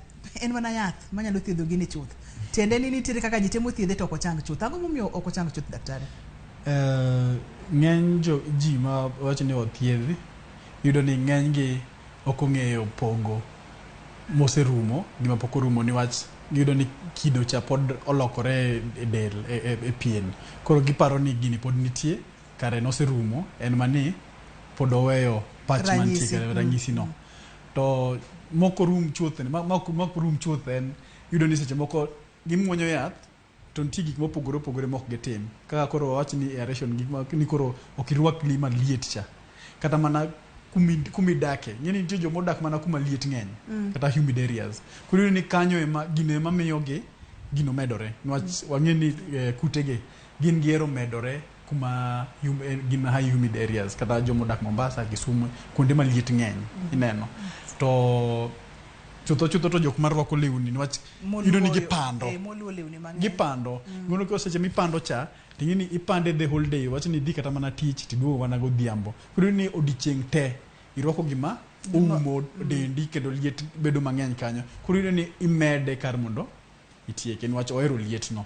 en mana yath manyalo thiedho gini chuth. Tiende ni nitiere kaka ji temo thiedhe to ok ochang chuth. Ang'o momiyo ok ochang chuth daktari? Ng'eny jo ji ma wacho ni othiedhi yudo ni ng'eny gi ok ong'eyo pogo moserumo gi mapok orumo niwach giyudo ni kido cha pod olokore e del e pien. Koro giparo ni gini pod nitie kare noserumo en mani pod oweyo patch mantie ranyisi no. To mok orum chuth mok rum chuth en yudo ni seche moko gimuonyo yath to nitie gik mopogore opogore mok gitim. Kaka koro wawach ni aeration gik ma ni koro ok irwak gima liet cha. Kata mana kumidake. Ing'e ni nitie joma odak mana kuma liet ng'eny. Kata humid areas. Koro iyudo ni kanyo ema gino ema miyo gi gino medore. Niwach wang'e ni kutegi gin gihero medore kuma gin high humid areas. Kata joma odak Mombasa, Kisumu, kuonde ma liet ng'eny. Ineno. To chutho chutho to jok marwako lewni niwach iyudo ni gipando. Gipando. Ngono ko seche mipando cha ting'e ni ipande the whole day. Wach ni idhi kata mana tich tiduogo mana godhiambo. Koro iyudo ni odiochieng' te irwako gima oumo dendi kendo liet bedo mang'eny kanyo. Koro iyudo ni imede kar mondo itieke niwach ohero liet no.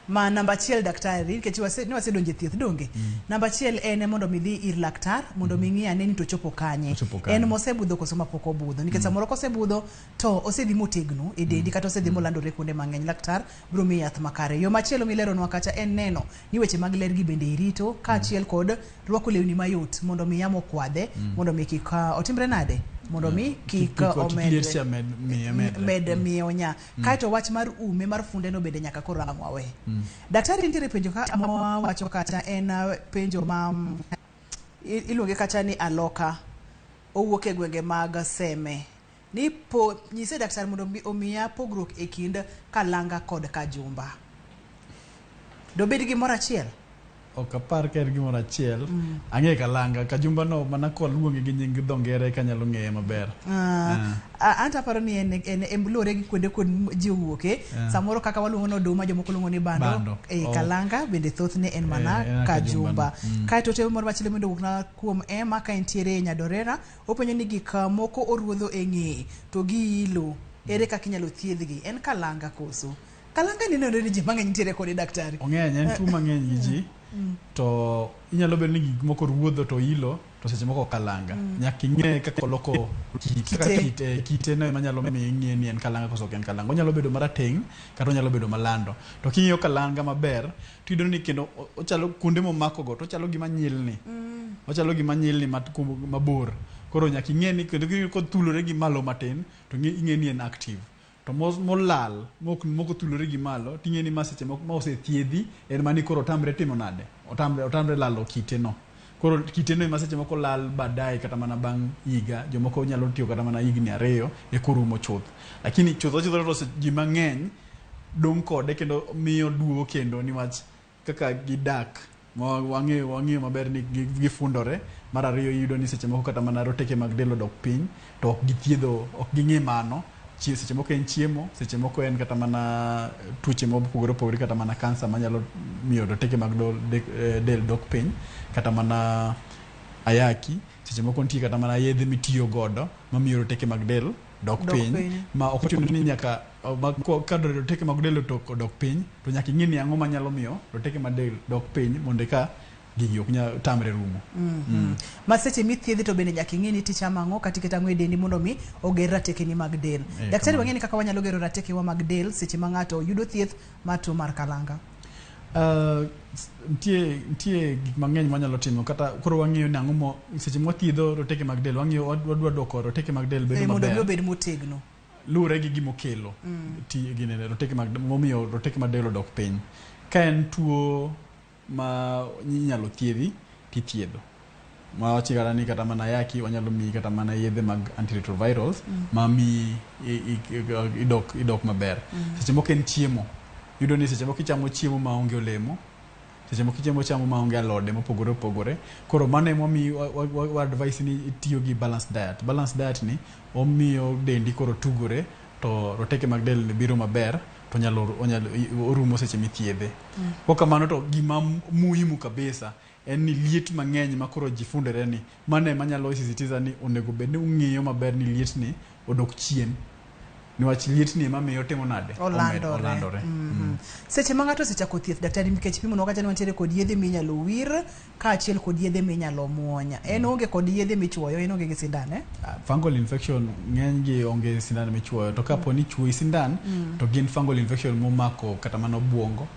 Ma namba achiel daktari nikech ne wasedonjo e thieth donge. Namba achiel en mondo mi dhi ir laktar mondo mi ng'i ane ni to chopo kanye. En mosebudho koso mapok obudho. Nikech samoro kosebudho to osedhi motegno e dendi kata osedhi molandore kuonde mang'eny. Laktar biro miyi yath makare. Yo machielo mileronwa kacha en neno ni weche mag ler gi bende irito kaachiel kod rwako lewni mayot mondo mi yamo okwadhe mondo mi kik otimre nade Mondo mi kik Kik liet omedre. cha med miye medre. Med miye onya. Kaeto wach mar ume mar funde no bende nyaka koro ang' wawe. Daktari nitiere penjo ka ma wacho kata en penjo ma iluonge kata ni aloka owuok e gwenge mag Seme. Ni po nyise daktari mondo omiya pogruok e kind kalanga kod kajumba. Dobed gimoro achiel? Ok apar ka en gimoro achiel. Ang'e kalanga, kajumba no mana koluonge gi nying dho ngere eka anyalo ng'eye maber. Anto aparo ni en luwore gi kuonde kuond ji owuoke. Samoro kaka waluongo ni oduma, jomoko luongo ni bando. Kalanga bende thothne en mana En kajumba. kajumba. Kaeto ote moro machielo bende owuok na kuom Emma ka entiere e Nyadorera. Openjo ni gik moko oruodho e ng'eye to giilo. Ere kaka inyalo thiedhgi? En kalanga koso? Kalanga ni nenore ni ji mang'eny nitiere kode daktari. Ong'eny, en tuo mang'eny gi ji. To inyalo bedo ni gik moko ruodho to ilo to seche moko kalanga. Nyaka ing'e kaka oloko kite, kite no ema nyalo miyo ing'e ni en kalanga koso ok en kalanga. Onyalo bedo marateng' kata onyalo bedo malando. To king'iyo kalanga maber to iyudo ni kendo ochalo kuonde momako go to ochalo gima nyilni. Ochalo gima nyilni mabor. Koro nyaka ing'e ni kendo kothulore gi malo matin to ing'e ni en active. To molal mok othulore gi malo ting'e ni ma seche moko ma osethiedhi en mani koro otamre timo nade? Otamre lalo kite no. Koro kite no ema seche moko lal baadaye kata mana bang' higa, jomoko nyalo tiyo kata mana higni 2 e korumo chuth. Lakini chutho to ji mang'eny dong' kode kendo miyo duogo kendo niwach kaka gidak wang'eyo maber ni gifundore. Mar ariyo iyudo ni seche moko kata mana roteke mag del odok piny to ok githiedho, ok ging'e mano. Seche moko en chiemo, seche moko en kata mana tuoche mopogore opogore, kata mana kansa manyalo miyo roteke mag del dok piny, kata mana ayaki. Seche moko nitie kata mana yedhe mitiyo godo mamiyo roteke mag del dok piny, ma ok ochuno ni nyaka ka roteke mag del odok piny to nyaka ing'e ni ang'o manyalo miyo roteke mag del dok piny mondo eka gigi ok nyal tamre rumo. Ma seche mithiedhi to bende nyaka ing'e ni tichamo ang'o kata iketo ang'o e dendi mondo mi oger ratekeni mag del. Daktari wang'e ni kaka wanyalo gero ratekewa mag del seche ma ng'ato yudo thieth mar tuo mar kalanga. Nitie gik mang'eny mwanyalo timo kata koro wang'iyo ni ang'o mo seche mwathiedho roteke mag del wang'iyo wadwa duoko roteke mag del bedo maber mondo mi obed motegno. Luwore gi gimokelo roteke mag momiyo roteke mag del odok piny. Ka en tuo ma inyalo thiedhi tithiedho. Mawachi kata ni kata mana ayaki wanyalo miyi kata mana yedhe mag antiretrovirals ma miyi idok maber. Seche moko en chiemo. Iyudo ni seche moko ichamo chiemo maonge olemo, seche moko ichamo maonge alode mopogore opogore. Koro mano emomiyo wa advice ni itiyo gi balanced diet. Balanced diet ni omiyo dendi koro tugore to roteke mag del biro maber to onyalo orumo seche mithiedhe. Kok kamano to gima muhimu kabisa en ni liet mang'eny ma koro ji fundore ni mano ema nyalo sisitiza ni onego bed ni ung'iyo maber ni liet ni odok chien. Niwach liet ni ema miyo timo nade? Olandore. Seche ma ng'ato osechako thieth daktari nikech pimo kata ni wantiere kod yedhe minyalo wir kaachiel kod yedhe minyalo muony. En onge kod yedhe michuoyo, en onge gi sindan Fungal infection ng'eny gi onge sindan michuoyo to kapo ni chuoyi sindan to gin fungal infection momako kata mana obwongo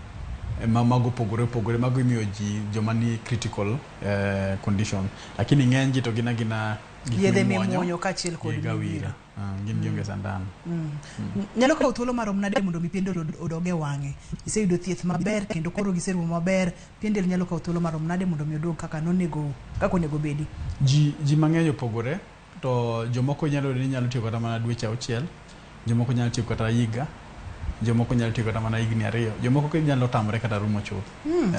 ma mago opogore opogore mago imiyo ji joma ni critical condition. Lakini ng'eny gi to gin agina gik yedhe mimuonyo kaachiel kod miwiro. Gin gionge sandan. Nyalo kawo thuolo marom nade mondo mi pien del odog e wang'e? Iseyudo thieth maber kendo koro giserumo maber, pien del nyalo kawo thuolo marom nade mondo mi oduog kaka nonego kaka onego bedi? Ji mang'eny opogore to jomoko nyalo yudo ni nyalo tiyo kata mana dweche 6, jomoko nyalo tiyo kata higa, jomoko nyalo tiyo kata mana higni 2, jomoko nyalo tamore kata rumo chuth.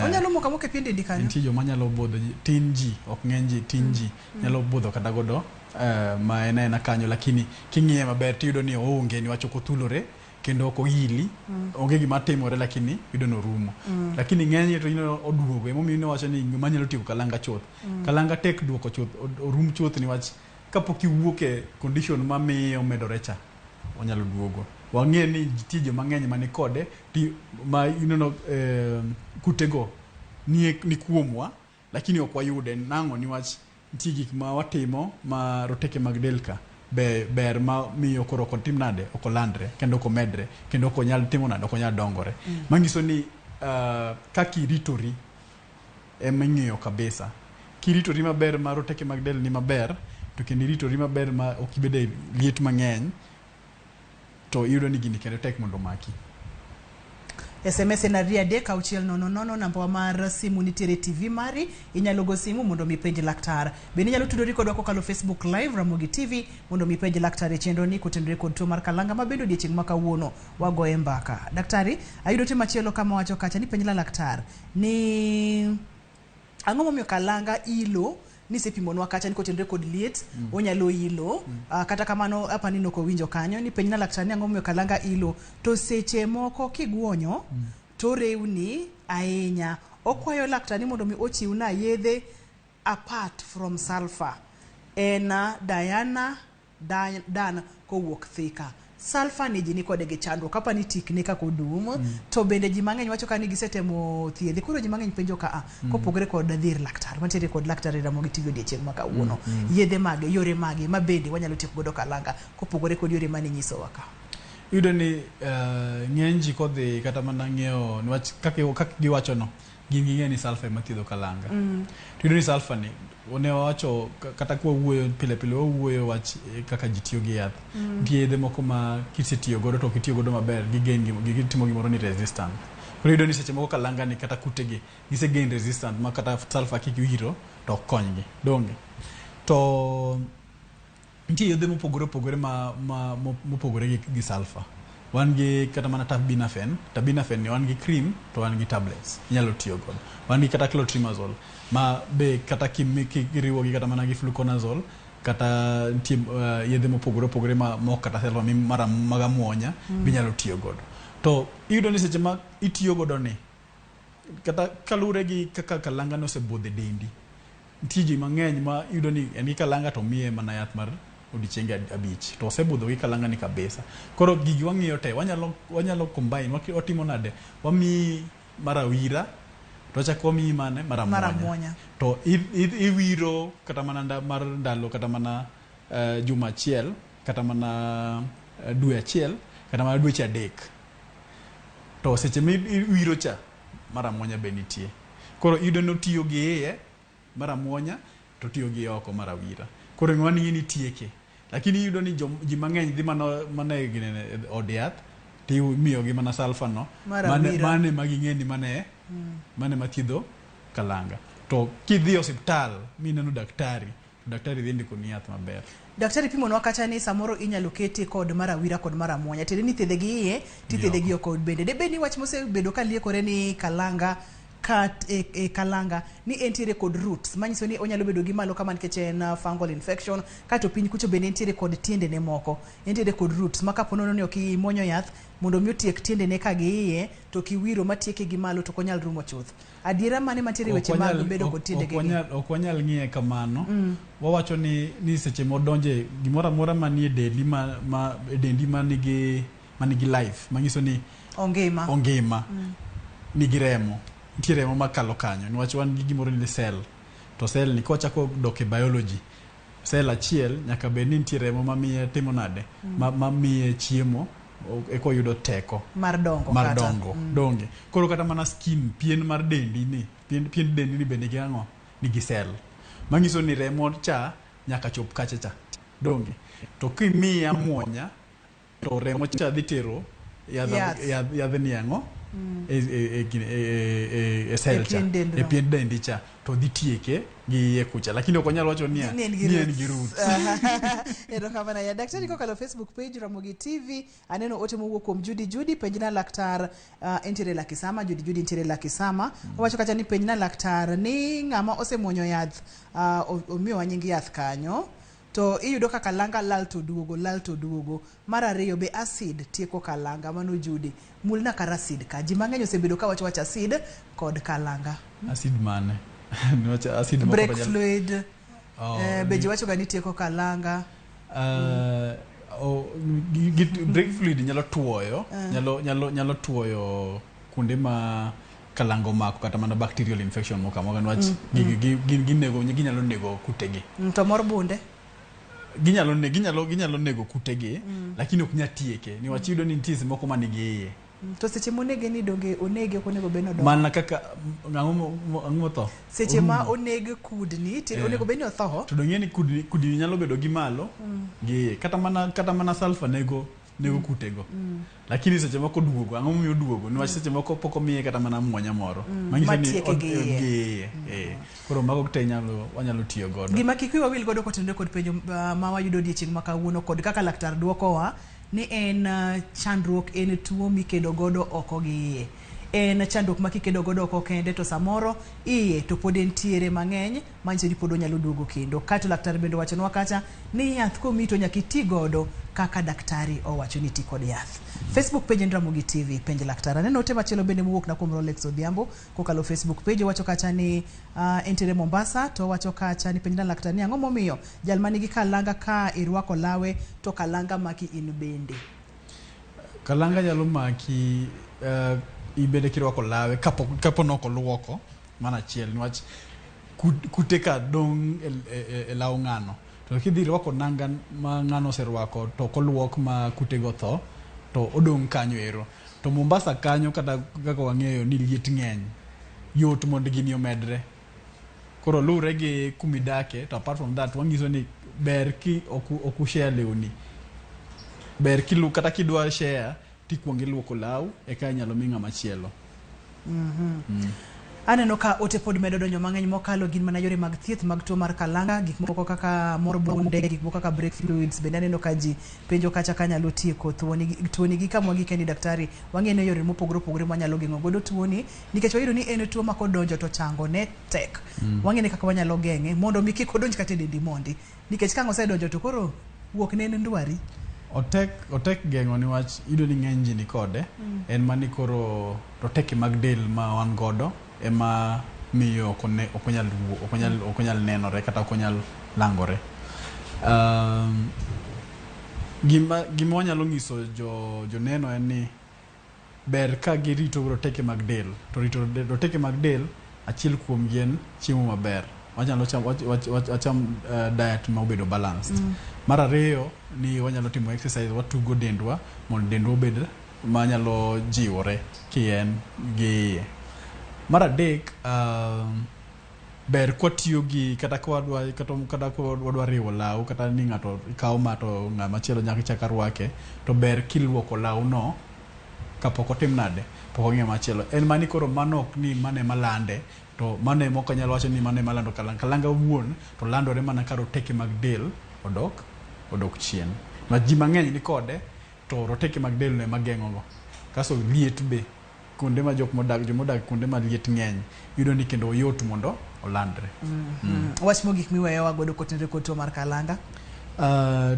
Onyalo moko amoka e pien dendi kanyo? Nitie joma nyalo budho, tin ji, ok ng'eny ji, tin ji nyalo budho kata godo ma en aena kanyo, lakini king'iye maber tiyudo ni oonge niwach ok othulore kendo ok oili, onge gima timore lakini iyudo ni orumo. Lakini ng'eny to ineno oduogo, emomiyo iwacho ni ng'ama nyalo tieko kalanga chuth. Kalanga tek duoko chuth, orum chuth niwach kapok iwuok e condition mamiyo omedore cha, onyalo duogo. Wang'e ni nitie joma ng'eny mani kode ma ineno kutego ni kuomwa lakini ok wayude nang'o niwach nitie gik ma watimo ma roteke mag del ka ber ma miyo koro ok otim nade, ok olandre kendo ok omedre kendo ok onyal timo nade, ok onyal dongore. Manyiso ni kaka iritori ema ing'iyo kabisa. Kiritori maber ma roteke mag del ni maber to kendo iritori maber ma ok ibedo e liet mang'eny, to iyudo ni gini kendo tek mondo omaki. SMS en 23600, namba wa mar simu nitiere TV mari, inyalo go simu mondo mi penj laktar. Bende inyalo tudori kodwa kokalo Facebook Live Ramogi TV mondo mi penj laktar e chenro ni kotenore kod tuo mar kalanga ma bende odiechieng' ma kawuono wagoye mbaka. Daktari, ayudo ote machielo kama wacho kacha ni penj la laktar ni ang'o momiyo kalanga ilo nisepimonwa kacha ni kotenore kod liet onyalo ilo. Kata kamano apani nok owinjo kanyo ni penj na laktar ni ang'o momiyo kalanga ilo to seche moko kiguonyo to rewni ahinya. Okwayo laktar ni mondo mi ochiwna yedhe apart from sulfur. En Diana Dan, Dan kowuok Thika. Sulfur ni ji ni kode gi chandruok apani tikne kaka odum to bende ji mang'eny wacho ka ni gisetemo thiedhe koro ji mang'eny penjo ka a kopogore kod dhi ir laktar wantiere kod laktar e Ramogi TV odiechieng' ma kawuono yedhe mage yore mage ma bende wanyalo tieko godo kalanga kopogore kod yore mane inyisowa ka. Iyudo ni ng'eny ji kodhi kata mana ng'iewo niwach kaka kaka giwacho no gin ging'eyo ni sulfur ema thiedho kalanga. To iyudo ni sulfur ni ne wawacho kata kwa wuoyo pile pile wawuoyo wach kaka ji tiyo gi yath. Nitie yedhe moko ma kisetiyo godo to ok itiyo godo maber gigain gitimo gimoro ni resistant. Koro iyudo ni seche moko kalanga ni kata kutegi gise gain resistant ma kata sulfur kiwiro to ok konygi. Donge? To nitie yedhe mopogore opogore ma, ma mopogore gi sulfur. Wan gi kata mana terbinafine. Terbinafine ni wan gi cream to wan gi tablets inyalo tiyo godo. Wan gi kata clotrimazole ma be kata kiriwo gi kata mana gi fluconazole kata nitie yedhe mopogore opogore ma mok kata sulfur mara mag amuonya binyalo tiyo godo. To iyudo ni seche ma itiyo godo ni kata kaluwore gi kaka kalanga no osebudho e dendi, nitie ji mang'eny ma iyudo ni en gi kalanga to miye mana yath mar odiechienge 5 to osebudho gi kalanga ni kabisa. Koro gigi wang'iyo te wanyalo combine watimo nade, wamiyi mar awira to wachako wamiyi mane mar amuonya. To iwiro kata mana mar ndalo kata mana juma achiel kata mana dwe achiel kata mana dweche 3. To seche mi iwiro cha mar amuonya be nitie. Koro iyudo ni otiyo gi iye mar amuonya to tiyo gi oko mar awira. Koro ng'wani ni tieke. Lakini iyudo ni ji mang'eny dhi mana e od yath to imiyogi mana sulfur no mane ma ging'e ni mane mathiedho kalanga. To kidhi e osiptal mineno daktari, to daktari dhi ndikoni yath maber. Daktari pimonwa kacha ni samoro inyalo kete kod mar awira kod mar amuonya. Tiende ni ithiedhe gi iye tithiedhe gi oko bende. Debed ni wach mosebedo ka liekore ni kalanga kalanga ni entiere kod roots manyiso ni onyalo bedo gi malo kama nikech en fungal infection kato piny kucho bende entiere kod tiendene moko entiere kod roots ma kapo nono ni ok imuonyo yath mondo mi otiek tiendene ka gi iye to kiwiro matieke gi malo to ok onyal rumo chuth. Adiera mane mantiere weche mag bedo kod tiendege gi? Ok wanyal ng'iye kamano. Wawacho ni seche modonje gimoro amora manie dendi ma dendi manigi life manyiso ni ongima nigi remo. Nitie remo makalo kanyo niwach wan gi gimoro ni cell. To cell ni kochako dok e biology, cell achiel nyaka bed ni nitie remo mamiye timo nade mamiye chiemo eko yudo teko mar dongo. Donge. Koro kata mana skin pien mar dendi ni pien dendi ni bende nigi ang'o? Nigi cell. Manyiso ni remo cha nyaka chop kacha cha. Donge. To kimiye amuonya to remo cha dhi tero yadh ni ang'o? E cell cha, e pien dendi cha to dhi tieke gi iye kucha, lakini ok onyal wacho ni en gi roots. Erokamano ya daktari. Kokalo Facebook page Ramogi TV aneno ote mowuok kuom Judy Judy penjna laktar entiere Lakisama. Judy Judy entiere Lakisama. Owacho kacha ni penjna laktar ni ng'ama osemuonyo yath omiyowa nying yath kanyo to iyudo ka kalanga lal to duogo. Mar ariyo be acid tieko kalanga. Mano Judy mulna kar acid ka ji mang'eny osebedo ka wacho wach acid kod kalanga. Acid mane? Acid brake fluid. Be ji wacho ga ni tieko kalanga. Brake fluid nyalo tuoyo, nyalo tuoyo kuonde ma kalanga omako kata mana bacterial infection moko amoka niwach ginyalo nego kutegi. To mor bunde? Ginyalo nego kutegi, lakini ok nyal tieke niwach iyudo ni nitie moko manigi iye. To seche monege ni donge onege ok onego bed ni odok. Mana kaka ang'o ang'o motho? Seche ma Orumo. oneg kudni to Eh. onego bed ni otho. To dong' ing'e ni kudni, kudni nyalo bedo gi malo gi kata mana sulfur nego kutego. Lakini seche moko duogo, ang'o momiyo oduogo? Niwach seche moko pok omiye kata mana muonya moro. Manyiso ni Matieke gi iye. gi iye. Eh. Koro mago te wanyalo tiyo godo. Gima kik wiwa wil godo kotenore kod penjo ma wayudo odiechieng' ma kawuono kod kaka laktar dwokowa ni en chandruok en tuo mikedo godo oko gi iye. En chandruok ma kikedo godo oko kende to samoro iye to pod entiere mang'eny manyiso ni pod onyalo duogo kendo. Kato laktar bende owachonwa kacha ni yath komiyi to nyaka iti godo kaka daktari owacho ni ti kod yath. Facebook page en Ramogi TV, penj laktar. Aneno ote machielo bende mowuok na kuom Rolex Odhiambo kokalo Facebook page owacho kacha ni entiere Mombasa to owacho kacha ni penjna laktar ni ang'o momiyo jal manigi kalanga ka irwako lawe to kalanga maki in bende. Kalanga nyalo maki ibende kirwako lawe kapo nok oluoko mano achiel niwach kute ka dong' e law ng'ano to kidhi rwako nanga ma ng'ano oserwako to ok oluok ma kutego otho to odong' kanyo ero to Mombasa kanyo kata kaka wang'eyo ni liet ng'eny yot mondo gini omedre koro luwre gi kumidake to apart from that wanyiso ni ber ki ok ushare lewni ber kilu kata kidwa share tikuongo iluoko law eka inyalo mi ng'ama chielo. Aneno ka ote pod medo donjo mang'eny mokalo gin mana yore mag thieth mag tuo mar kalanga, gik moko kaka mor bunde, gik moko kaka brake fluids bende aneno ka ji penjo kacha ka nyalo tieko tuoni gi kama wagike ni daktari wang'e ni yore mopogore opogore mwanyalo geng'o godo tuoni nikech wayudo ni en tuo ma kodonjo to chango ne tek. Wang'e ni kaka wanyalo geng'e mondo mi kik odonj kata e dendi mondi nikech ka ang' osedonjo to koro wuok ne en ndwari. Otek geng'o niwach iyudo ni ng'eny ji ni kode. En mani koro roteke mag del ma wan godo ema miyo ok onyal nenore kata ok onyal langore. Gima wanyalo nyiso joneno en ni ber ka girito roteke mag del to rito roteke mag del achiel kuom gi en chiemo maber. Wanyalo chamo wacham diet ma obedo balanced. Mar ariyo ni wanyalo timo exercise, watugo dendwa mondo dendwa obed manyalo jiwore kien gi iye. Mar adek, ber kwatiyo gi kata kwadwa kata kwadwa riwo law kata ni ng'ato kawo ma to ng'ama chielo nyaka chak rwake to ber kiluoko law no kapok otim nade pok ong'iyo machielo. En mani koro mano ok ni mano ema lande to mano ema ok anyal wacho ni mano ema lando kalanga. Kalanga wuon to landore mana ka roteke mag del odok chien. Ma ji mang'eny ni kode to roteke mag del no ema geng'o go. Kasto liet be kuonde ma jok modak jomodak kuonde ma liet ng'eny iyudo ni kendo yot mondo olandre. Wach mogik miweyowa godo kotenore kod tuo mar kalanga.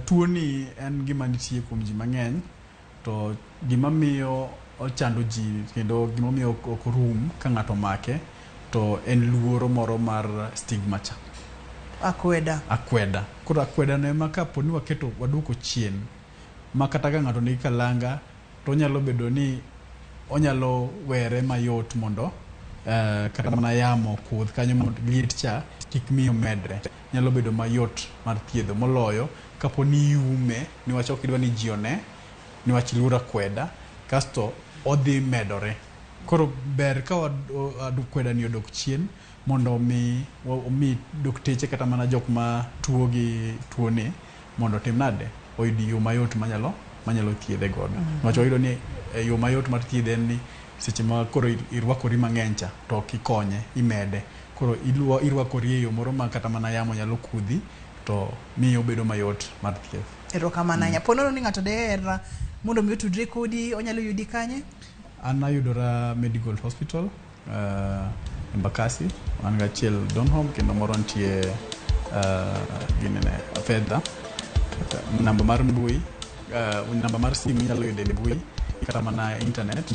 Tuo ni en gima nitie kuom ji mang'eny to gima miyo ochando ji kendo gimomiyo ok orum ka ng'ato omake to en luoro moro mar stigma cha. Akweda. Akweda. Koro akweda no ema kapo ni waketo waduoko chien ma kata ka ng'ato nigi kalanga to onyalo bedo ni onyalo were mayot mondo kata mana yamo okudh kanyo mondo liet cha kik mi omedre. Nyalo bedo mayot mar thiedho moloyo kapo ni iume niwach ok idwa ni ji one niwach iluoro akweda kasto odhi medore. Koro ber ka akweda ni odok chien mondo omi dokteche kata mana jok ma tuo gi tuo ni mondo otim nade oyud yo mayot manyalo thiedhe godo. Niwach wayudo ni yo mayot mar thiedhe en ni seche ma koro irwakori mang'eny cha to ok ikonye imede. Koro irwakori e yo moro ma kata mana yamo nyalo kudhi to miyo obedo mayot mar thieth. Erokamano ahinya. Po nono ni ng'ato deher mondo mi otudre kodi onyalo yudi kanye? An ayudora Medical Hospital Embakasi, wan gachiel Donholm kendo moro nitie ginene Fedha. Namba mar mbui, namba mar simu inyalo yudo e mbui kata mana internet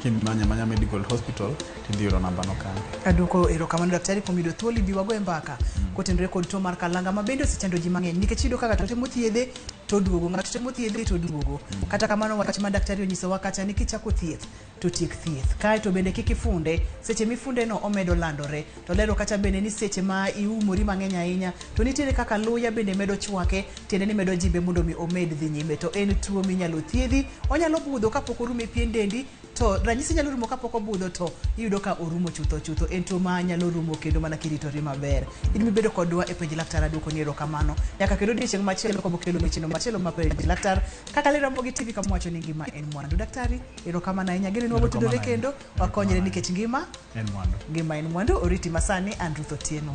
kimanya manya Medical Hospital tidhi yudo namba no kanyo. Aduoko erokamano daktari kuom yudo thuolo ibi wagoye mbaka kotenore kod tuo mar kalanga ma bende osechando ji mang'eny nikech iyudo ka ng'ato temo thiedhe. to oduogo, ng'ato temo thiedhe to oduogo. Kata kamano wach ma daktari onyisowa kacha ni kichako thieth to tiek thieth. Kaeto bende kik ifunde, seche mifunde no omedo landore. To lero kacha bende ni seche ma iumori mang'eny ahinya to nitiere kaka luya bende medo chwake, tiende ni medo jimbe mondo mi omed dhi nyime. To en tuo minyalo thiedhi, onyalo budho kapok orumo e pien dendi, to ranyisi nyalo rumo kapok obudho to iyudo ka orumo chutho chutho. En tuo ma nyalo rumo kendo mana kiritori maber. In mibedo kodwa e Penj Laktar aduoko ni erokamano. Nyaka kendo odiochieng' machielo kwabokelo chenro machielo mar Penj Laktar kaka ler Ramogi TV kama wacho ni ngima en mwandu. Daktari, erokamano ahinya. Ageno ni wabotudore kendo wakonyre nikech ngima en mwandu. Ngima en mwandu. Oriti masani, an Ruth Otieno.